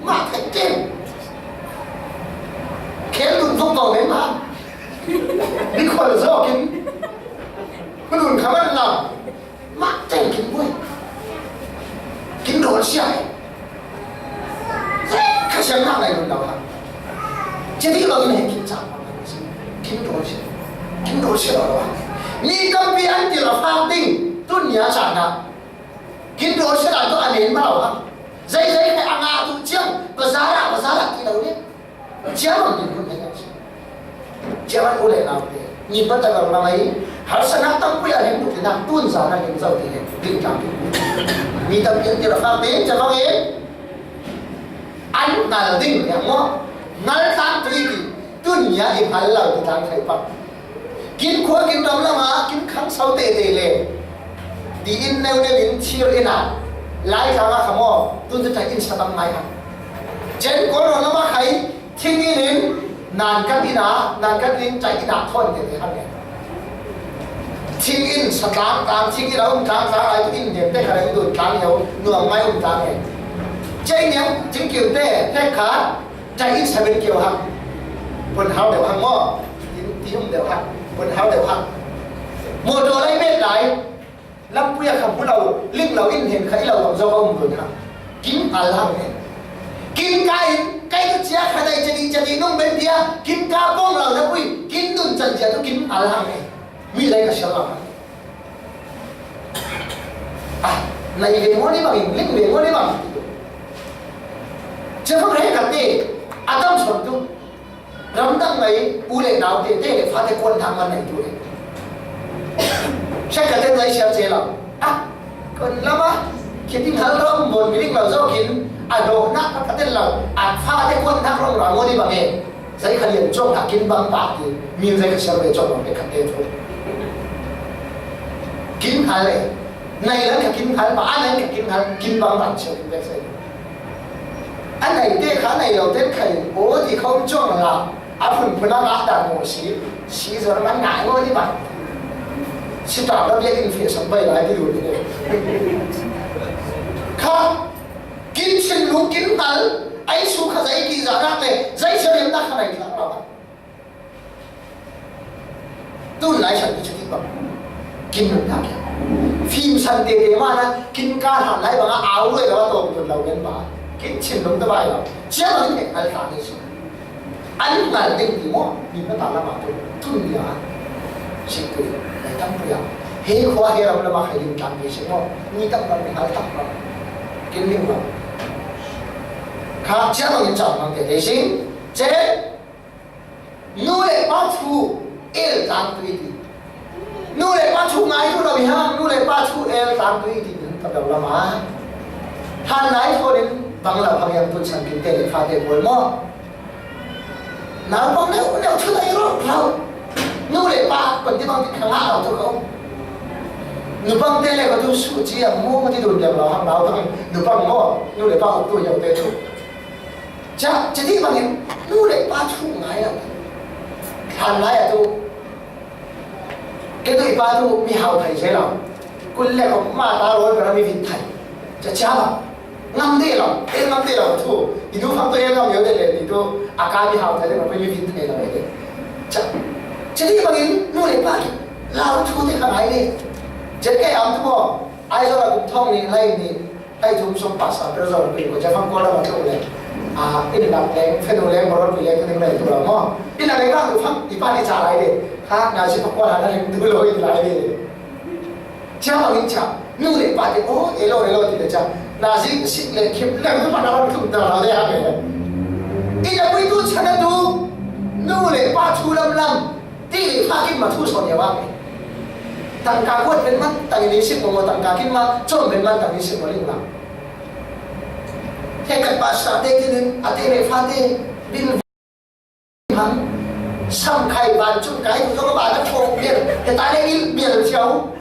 Ma te ken. Khel dun vok vau men ma. Ni khol zawkin. Hun hun kha man lam. Mak teng kin buai. Kin rawl sia. Kha siang nak ngai lun lo ha. Jadi lo in he kin chak. Kin rawl sia. Kin rawl sia lo ha. Ni tampi an ti la fak ding. Tun nia chak na. Kin rawl sia dan tu a nen ma lo ha. Zai zai kha a nga tu chiang. Bazar ah, bazar ah ti lo ni. Chairman din hun hei kan si. Chairman u le nau te. Ni pa ta lo na mai. Har sa nak tam pui a hin tu nak tun sa na hin zau ti hin. Din tam ti. Ni tam ti ti la fak te, chairman e. An ngal ding ya mo. Ngal tam ti ti. Tun ya i hal lau ti tang khai pa. Kin khua kin ram lama, kin khang sau tete le. Di in neu neu in thir ina. Lai tang a khamo, tun tu ta in sa tam mai ha. Chen ko ro lama khai, thing in in, nan kan ina, nan kan in chai ina thon tete ha ne. Thing in sa tang tang, thing in a um tang tang, ai tu in dem te kha le um dun tang yo, nuam mai um tang e. Chai niam, thing kiu te, thek kha, Chai in sa ben kiau hak. Pun hau deuh hak maw. Tin, tin um deuh hak. Pun hau deuh hak. Mawtaw lai met lai. Lampui a kham hu lo, ling lo in hen kha i lo bang zawk a um dun hak. Kin al hak ne. Kin ka in, kai tu chia kha dai chadi chadi nung ben dia, kin ka bawng lo na pui, kin dun chan chia tu kin al hak ne. Mi lai ka sial lo hak. Ah, na i ve maw ni bang, ling ve maw ni bang. Chia fak rei ka te, a tam son tu. Ram dang ngai, u le nau te, te le fa te kuan thang man nai tu e. Siak ka te nai siak che lau. Ah, kon lama, khit ding hal ram bon mi ding lau zawkin, a do na ka te lau, a fa te kuan thang rong ra maw ni bang e. Zai kha lian chawk a kin bang pah ti, min zai kha siar ve chawk bang pek khat te thu. Kin hal e, nai lan kha kin hal, pa a nai kha kin hal, kin bang bang siar kin pek sai. A nai te kha nai lo te khai, o ti khawm chawk la, a phun phun a ngah dan maw si, si zor man ngai maw ni bang. Si ta la bia in fe sam bai lai ti lu ni. Kha, Kin chin lu kin ngal, ai su kha zai ki za rak le, zai sa liam na kha nai tlak lo. Tun lai sa ki chati bang. Kin nun na kia. Fim san te te ma na, kin ka han lai bang a au le lo to tun lo gen ba. Kin chin lu ta bai lo. Chia bang ne ngal ta ni su. An ngal ding ti maw, mi na ta lama tu, tun nia. Sik tu, lai tam tu ya. Hei khua hei ram lama khai ding tam ni sik maw, ni tam ram ni hal tam ram. Kin ding ram. Kha chia bang in chang bang te te sing. Che, nu le pa thu, el tam tu i ti. Nu le pa thu ngai tu lo mi ha, nu le pa thu el tam tu i ti, tam lo lama. Han lai tho din, bang lo hang yang tun san kin te le fa te bol maw. Naupang neu neu thu lai ro ro. Nu le pa kon ti bang ti khang a lo thu ko. Nu pang te le ko tu su chi a mo ti dun dem lo hang naupang nu pang mo nu le pa ko tu yau te thu. Cha cha ti bang nu le pa thu ngai lo. Than lai a tu. Ke tu i pa tu mi hau thai se lo. Kun le ko ma ta ro ko mi vin thai. Cha cha ba. Ngam de lo, e ngam de lo thu. I du phang to e ngam yo de le, i du a ka mi hau thai de ma pe mi vin thai lo de. Cha, cha ti bang in, nu le pa ki. Lau thu te kha ngai de. Jet ke am tu mo. Ai zo la kum thong ni, lai ni. Ai thum som pa sa, pe zo la kum ko cha phang ko la ma thu le. A, in la le, fe nu le, mo ro le, ni le tu la mo. In la le ka tu phang, i pa ni cha lai de. Ha, na si pa ko la na le tu lo i lai de. Cha bang in cha, nu le pa te, oh, elo, elo, ti le cha. Na zi, zi le, kim le, tu pa na, tu da la le ha le. I da pui tu cha na tu, nu le pa thu lam lam, ti le pa kim ma thu so ya wa. Tang ka kuat ben man, tang ni sik mo, tang ka kim ma, chom ben man, tang ni sik mo ling lam. He kat pa sa te ti nin, a te le fa te, bin Hang, sam khai van chung kai tu ka ba na thong bial, he ta le il bial chiau.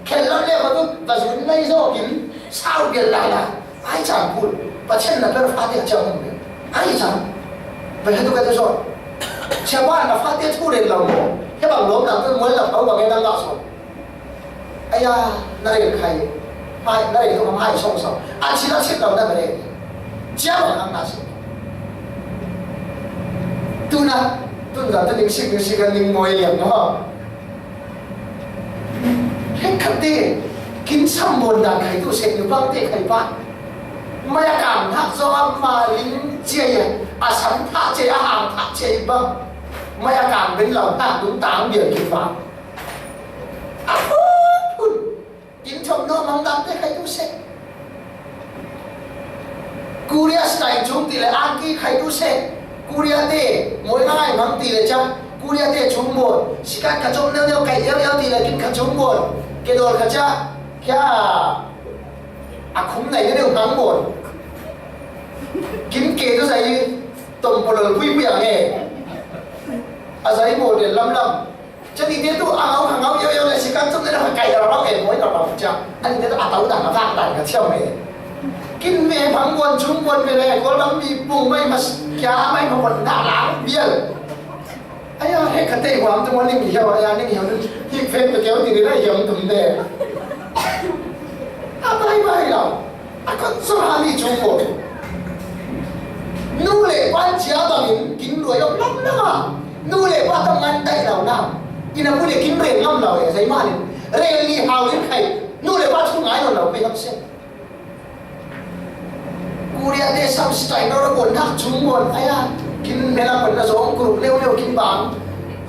Khel lam le ko tu, ta zun nai zo kin, sau bial la la. Ai chan kul, pa chen na per fa te chiau hong bial. Ai chan, ba he tu ka te zo. Chia ba na fa te thu le lau mo, he bang lom na tu mo la pau ba nge na la so. Aya, na rel khai, mai, na rel tu ka mai song song. A chi la chi lo na ka rel. Chia lo nang na si. Tuna, tun zan ta ning sik, ning sik a ning mawi liam maw. Hek khat te, kin sam bawn dan khai tu sek nu bang te khai pa. Mai a kang thak zawng a ma ling cia ia, a sam thak cia, a hang thak cia i bang. Mai a kang ben lo thak dum tang bial ki pa. A phun phun. Kin thawm no mang dan te khai tu sek. Korea style chung ti le ang ki khai tu sek. Korea te, mawi ngai mang ti le cha. Korea te chung bawn. Sikat ka chom neu neu kai eu eu ti le kin kha chung bawn. Ke dol kha cha. Kya a khum nai neu mang bawn. Kin ke tu zai tom polol pui pui ang e. A zai model lam lam. Chani te tu a ngau kha ngau eu eu le sikat chom neu neu kai dol lam e, mawi dol lam cha. Ani te tu a tau dan a vak dan ka chiam e. Kin ve phang bawn chung bawn ve le kol lam bi pung mai mas kya mai ma bawn da lang bial. Aya, he ka tei huam tu mo ning hiau, aya, ning hiau tu. Hi fek tu keu ti ni la hiam tum de. A bai bai lau. A kot so ha mi chung ko. Nu le pa chia bangin kin ruai lam lam lam a. Nu le pa tam ngan dai lau na. Ina pu le kin reng ngam lau e, zai ma ni. Reng ni hau in khai. Nu le pa chung ngai lo lau pe hap se. Korea te sam style no ra bon hak chung bon aya. Kin mela pon na zong group leu leu kin bang.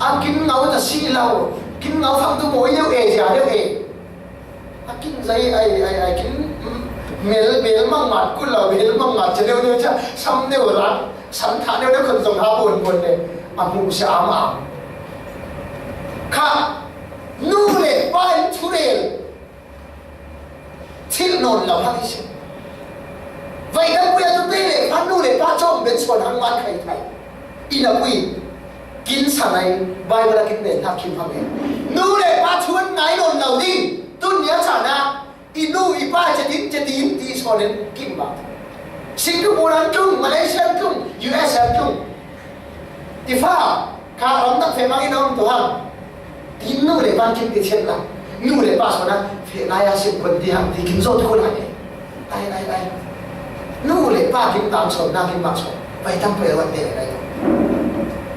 A kin ngau ta si lau. Kin ngau fang tu boi leu e zia leu e. A kin zai ai ai ai kin, mm, mel bel mang mat kul lau bel mang mat che leu leu cha sam leu ra. Sam tha leu leu kon zong ha bon bon le. A mu sa ma. Kha nu le pa in thu rel. Thil nawn lo hang hi si. Vai dang pui a tu te le pa nu le pa chom ben suan hang man khai thai. Ina pui kin sa nai Bible a kin ben thak kim hang e. Nu le pa chuan ngai nawn lo ding. Tun nia chana i nu i pa che tin che tin ti suan in kim ma. Singapore an tlung, Malaysia an tlung, U S an tlung. Ti fa, kha ram tak fe mang in om tu hang. Tin nu le pa kin ti chet la. Nu le pa sona fe na ya sim kon ti hang ti kin zot ko la ne. Ai ai ai. Nu le pa kin tang son na kin ma son. Pai tam pe wan de ai.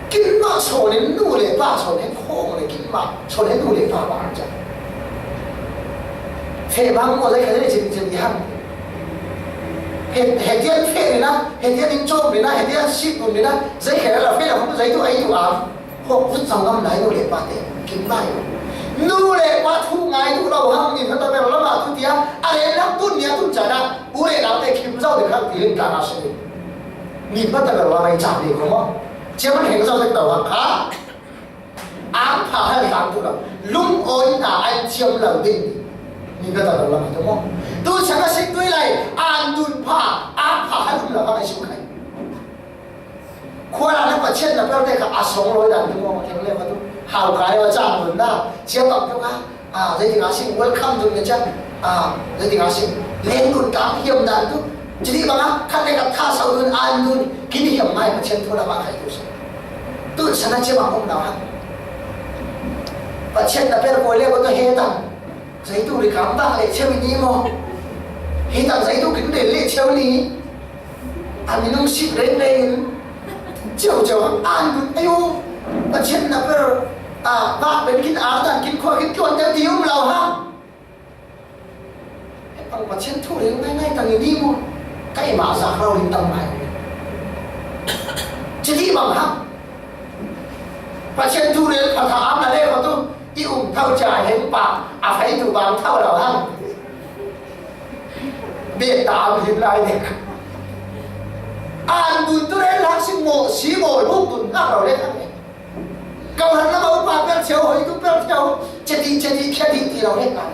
Kin ma son nu le pa son hen khong le kin ma son nu le pa ba cha. Fe bang mo le ka le chin chin hang. He, he tian fe ni na, he tian in chom ni na, he tian sip ni na, zai khe la fe la fu zai tu ai tu a. Ho, vut zang ngam lai nu le pa te, kim lai. Nu le pa thu ngai tu lo hang ni ta ber la ma tu tia, a le la tu nia tu cha na, u le la te kim zau de khang ti lim ta na se. Ni pa ta ber la mai cha ni ko mo. Chia man heng zau de ta wa kha. Ang pha hal tang tu lo. Lum oi ta an chiam lo ding. Ni ka ta lo la ma tu mo. Tu sa ka sik tu lai, an dun pha, ang pha hal la ka su kai. Khua la na pa chen na pel te ka a song loi dan tu mo, keng le ma tu. Hau ka le wa chang dun na, chia bang tu ka. A, zai ti nga sing welcome dun me cha. A, zai ti nga sing leng dun ka hiam dan tu. Chini bang a, khat le ka tha sau dun an dun. Kini hiam mai pa chen thu la ma khai tu sa. Tu sa na chia bang om na ha. Pa chen na pel ko le ko to he ta. Zai tu ri kam ta le che mi ni mo. He ta zai tu kin le le che ni. A minung sik reng reng in. Chiau chiau hang an dun ayo. Pathian na per, a, vak ben kin a dan kin khua kin tuan te ti um lo hang. He pang Pathian thu reng ngai ngai tang i ni mu. Kai ma sa rau in tam ngai. Chi ti bang hang. Pathian thu reng pha tha am na le ko tu. I um thau cha heng pa. A fai tu bang thau lo hang. Bia tam hin lai dek. An dun tu rel hak si mo, si mo luk dun hak lo le hak le. Kau han lama upa pel cheu, hoi tu pel cheu, cheti, cheti, cheti ti lo le hak.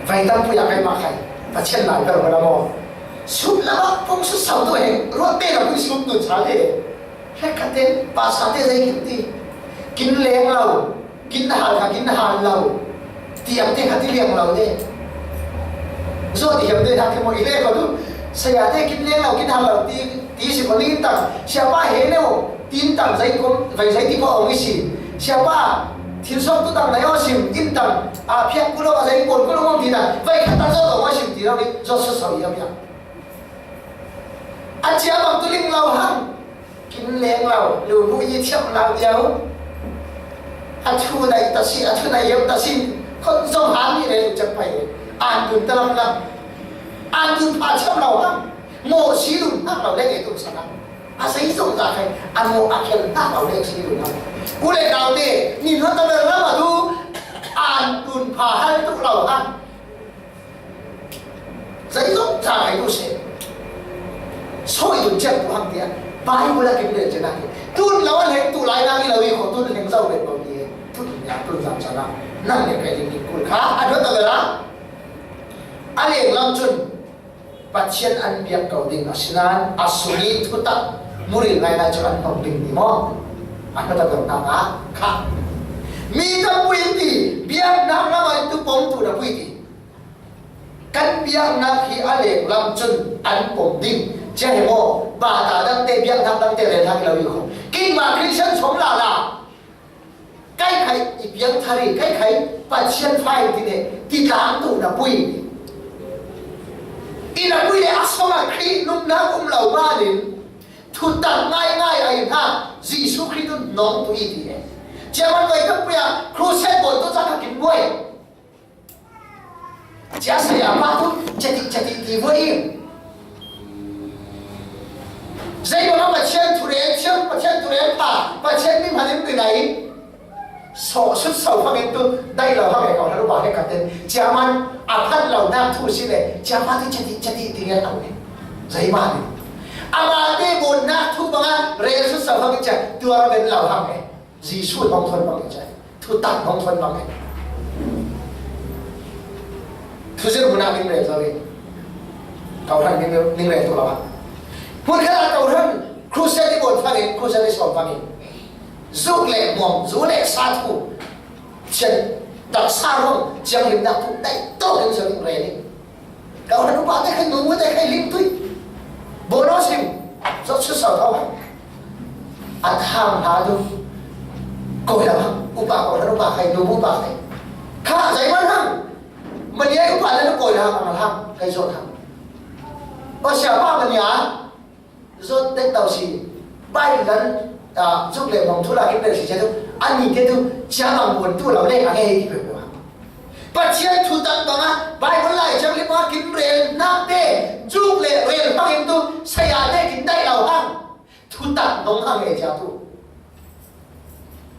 Vai tam pu ya kai ma khai. Pathian lai pel wala mo. Sum lama pong su sau tu he. Ruat te la pun sum dun sa le. Hek khat te, pastor te zai kin ti. Kin leng lo, kin hal kha, kin hal lo. Tiang te kha ti leng lo te. Zo ti hiam te hak te mo i le ko tu. Saya te kin leng lo, kin hal lo ti, ti si ko ling tang. Siapa he le o, tin tang zai ko, vai zai ti ko ong i si. Siapa Thil sawm tu tang nai aw sim, inn tang, a, phiak ku lo, a, zei pon ku lo mong ti ta, vai khat tang zo lo aw sim ti lo ni, zo so so i a phiak. A cia bang tu ling lo hang, kin leng lo, lu bu i thiam lo diau. A thu nai ta si, a thu nai yau ta si, khon zong han ni le lu chak pai. An tun ta lam lam. An tun pha thiam lo hang. Mo si lun hak lo le ke tu sa hang. A sei zong za khai, a mo a khel hak lo le si lun hak. U le nau te, ni no ta le la ma tu, an tun pha hal tu lo hang. Zei zong za khai tu se. Soi tu chiang tu hang tia. Bai bu la ke le chiang na ke. Tun lo a le tu lai na ni lo i ko tun leng zau le ko ni. Tun ya tun zam sa na. Nang le kai ni kul kha. A do ta le la. A le lam chun. Pathian an biak ko ding a si nan, a sung i thutak mu rih ngaihna cu an hnong ding ti maw? A hna tak lo hna kha. Mi tampi in ti, biaknak lam ah tu pom tu na pui ti. Kan biaknak hi a lek lam cun an pom ding. Cia hi maw? Bata dangte, biaknak dangte rel hak lo i kho. Keimah Christian chom lala. Kai khai i piang thar i, kai khai Pathian fa in ti ne, ti tlang tu na pui. I na pui le a song a Khrih nunnak um lo ban in, thutak ngai ngai a in ha, Jesuh Khrih tu nong tu i ti ne. Cia man vai tak pui a, crusade bawl tu cak a kin buai. Cia saya pa tu, cati, cati ti voi. Zei bang a Pathian thu rel thiam, Pathian thu rel pha, Pathian mi hman in rinai. So, sut so fangin tu, dai lo hang e kau hlan upa he katen. Cia man, a phat lo nak thu si le, cia pa tu cati, cati ti ngen lo e. Zei man. Ama te bun nak thu bang a, rel sut so fangin cia, tua ben lo hang e. Jesuh hong thon bang i cai. Thutak hong thon bang i. Thuzir hmun ah ning rel zo i. Kawhhran ning, ning rel tu lo ah. Hmun khat ah kawhhran crusade i bawn fangin, crusade i sawm fangin. Zuk le muang, zu le sa thu. Chian taksa ruang, ciang limnak thu, dai tawk in zo ning rel i. Kawhhran upa te khai, numu te khai lim tui. Bono sim. Zot su sau tau hai. A thang hna tu. Koi la hang. Upa kawhhran upa khai, numu upa khai. Kha zai man hang. Mania upa le koi la hang, hang. Khai zot hang. O sia pa mania. Zot tek tau si, Bible kan, ah, zuk le mong thu la kim le si cia tu, an ni te tu, cia bang buan tu lo le, a nge hi ki pe buan. Pathian thu tak bang a, Bible lai ciang le ma kim rel nak te, zuk le rel hang in tu, saya te kin dai lo hang. Thu tak nong hang e cia tu.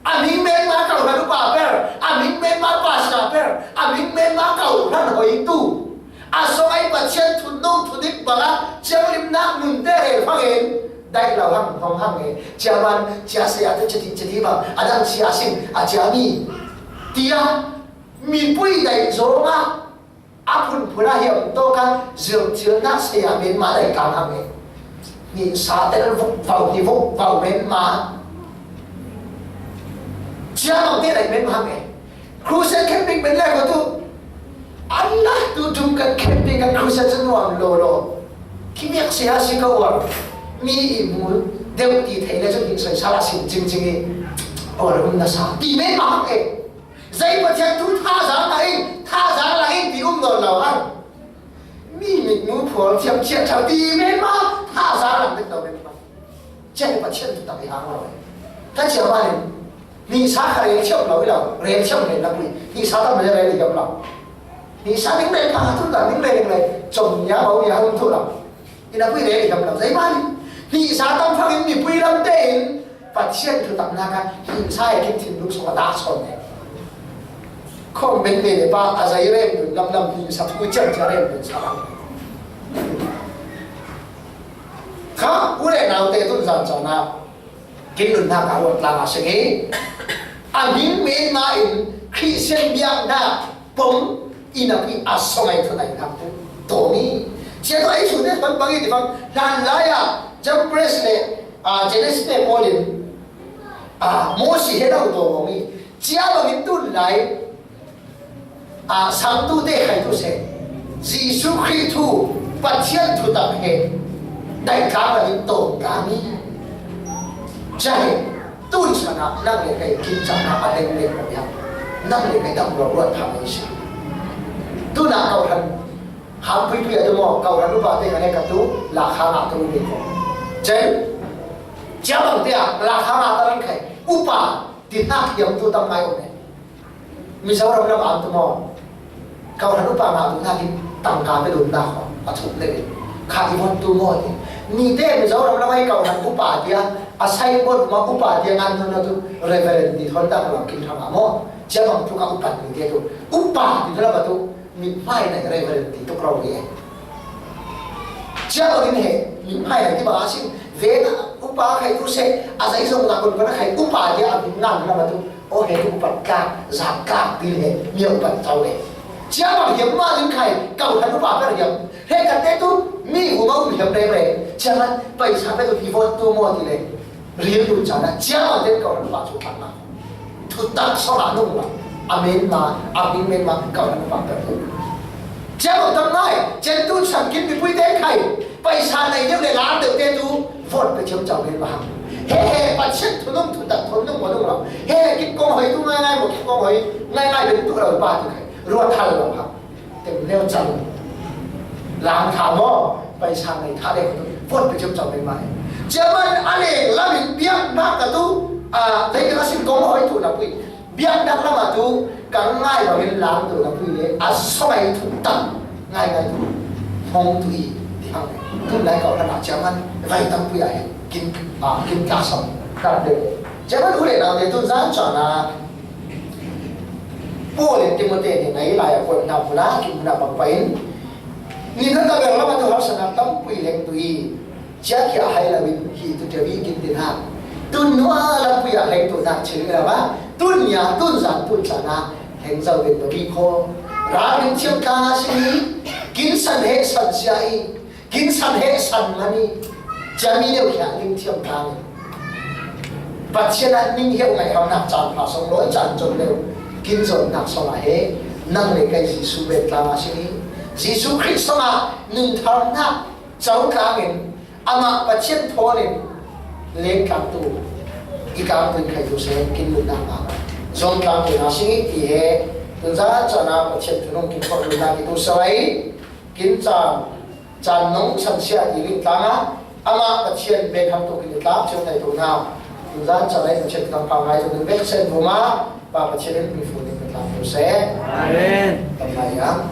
A hming men ma kau hlan upa per, a hming men ma pastor per, a hming men ma kau hlan hoi tu. A song ai Pathian thutnung thudik bang a, cianglimnak nun te rel fangin, dai lo hang, hong hang e. Cia man, cia saya te citi, citi bang, a dang cia sing, a cia mi. Tia, mipui dai zong a, A phunphun ah hiam tawk a zircilnak saya menmah dai tlang hang e. Nih sa tel vuk vau hi vuk vau menmah. Cia bang te dai menmah hang e. Crusade camping men lai ko tu. Allah tu tum kan camping kan crusade cu nuam lo lo. Kimiak saya si ka uar. Mi i mu deuh ti thei le cu nih soi sal a sin cingcing i. Uar um na sa. Ti menmah hang e. Zei Pathian thu thazaang ah in, thazaang ah in ti um nawn lo hang. Mi mit mu phual thiam chiat thau ti men ma, thazaang ah mit lo men ma. Cia hi Pathian thu tak i hang lo. Ka cia ma in, nih sa kha rel thiam lo i lo, rel thiam rel na pui. Nih sa tam rel rel i hiam lo. Nih sa ning rel pa tu ta, ning rel ning rel, com nia bau nia hung tu lo. Ina pui le i dam lo zei mah ni. Hnihsa tam fangin mipui lam tein Pathian thutaknak ah hnihsa he kip thinlung sung a dah sawn e. Khawm ben ve le pa a zei rem dun lam lam hnihsa pui ciang cia rem dun sa lam. Kha u le nau te tun zan cawna Kin nunnak ah ruat tlang a si ngi. A hming men ma in Christian biaknak pom in a pi a song ai thun ai nak tu. Tawng i. Cia tu ai thun ne pan bang i ti bang. Hlan lai ah Jambres le, ah, Janes ne Paul in, ah, Mosi he lo tawng i. Cia bang in tun lai. Ah, sangtu te khai tu seh. Jesuh Khrih thu, Pathian thutak he, daih tlang a in tawm ta mi. Cia he, tun san Nang le kei kin cahna a deng deng ko ya. Nang le kei dam lo ruat pha mai si. Tu na kau han. Ham pui pui a tu mo, kau han upa te ka ne ka tu, la kha nga tu ni ko. Chen. Cia bang te a, la kha nga ta ran khai. Upa, ti hnak hiam tu tam ngai o ne. Mizoram lam a tu mo. Kau han upa nga tu na hi tangka pe dun na ko. A thuk le. Kha i von tu mo ti. Ni te Mizoram lam ai kau han upa tia, a sai bon ma upa tia ngan tu na tu, Reverend ti thon tak lam kin thang a mo. Cia bang tu ka upa ni te tu. Upa ti tu la ba tu. Mithmai na Reverend ti tuk ro hi e. Cia lo din he, mithmai na ti ba a sin, ve na upa khai tu se, a zai zong na kun pa na khai upa dia a min ngan na ma tu, o he tu upa ka, za ka ti he, mi upa tau le. Cia ba hiam ma din khai, kau han upa ka hiam. He ka te tu, mi u ma u hiam re re. Cia man, paisa pe tu hi vote tu mo ti le. Ril tu chan a, cia ma ten kau han pa chu tak ma. Thu tak so la nung la. A men ma, a min men ma, kau han pa per tu. Cia ma tam ngai, chen tu chan kin mi pui te khai. Paisa nei deu le la deu te tu, vote pe chem chau men ma. He he, pa chen thu nung thu tak thu nung ma nung la. He he, kit kong hoi tu ngai ngai mo, kit kong hoi ngai ngai ben tu la pa tu khai. Ruat hal lo ha. Tem neu cang. Lang tha maw? Paisa nei tha deuh tu. Vote pe cem cau deuh mai. Cia man a leng lam in biaknak ka tu, a, lei ka sin kong hoi tu na pui. Biaknak lam a tu, ka ngai lo in lang tu na pui le, a soi tu tam. Ngai ngai tu. Hong tu i, ti hang. Tu lai kau ka na cia man, vai tam pui a he. Kin, a, kin ka som. Ka de. Cia man u le na de tu zan cau na. Paul in Timote nih ngai lai a kuat hna hmuna, kin hmuna pangpang in, ni na ta ber lam a tu harsa nak tam pui leng tu i, cia khi a hai lo in hi tu tia wi kin tin ha. Tu nua lam pui a hai tu nak chil ila ba. Tu nia, tu zan tu cana, heng zau ven ba wi kho. Ra min thiam ka na si ni, kin san he san sia i, Kin san he san mani, cia mi neu hiah ning thiam tang. Pathian ah ning hiau ngai hau nak caan pha song lawi caan con leu. Kin zon nak song ah he, nang le kai Jesu ven tlang ah si ni. Jesu Khrih song ah nun thar nak co tlang in, amah Pathian thawn in len tlang tu, i kang tu in khai tu se, kin nun nak ah zon tlang tu na si ni ti he, tun za caan ah Pathian thunung kin khawh nun nak i tu sa lai, kin caan Caan nong chan sia ti ling tlang ah, amah Pathian ven hang tuk in i tlak cio thei tu hna. Tuzan chan ai Pathian thangpha ngai tu in vek sen vuma, Pa Pathian in mi fu ning tlang tu se. Amen. Tam lai ah.